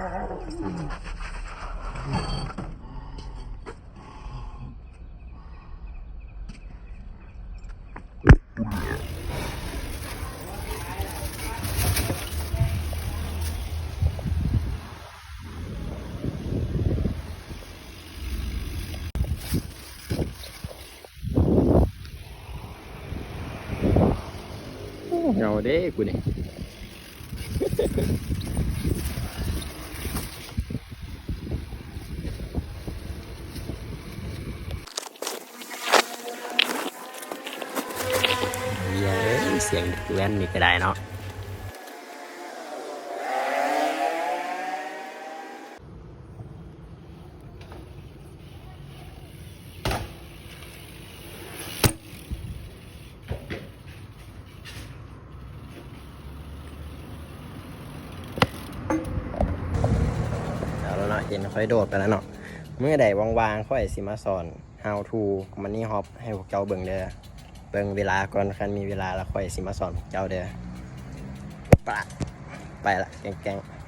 ເຫງົາເດ້ກູນີ້. ເອີຍ ສຽງແວ່ນນີ້ກະໄດ້ເນາະ. ເອົາລະເນາະ ເຫັນຂ້ອຍໂດດໄປແລ້ວເນາະ. ມື້ໃດວ່າງໆ ຂ້ອຍຊິມາສອນ How to Money Hop ໃຫ້ພວກເຈົ້າເບິ່ງເດີ້. ເບິ່ງເວລາກ່ອນ ຄັນມີເວລາແລ້ວຂ້ອຍຊິມາສອນພວກເຈົ້າເດີ້. ປະ ໄປລະ ແກ້ງໆ.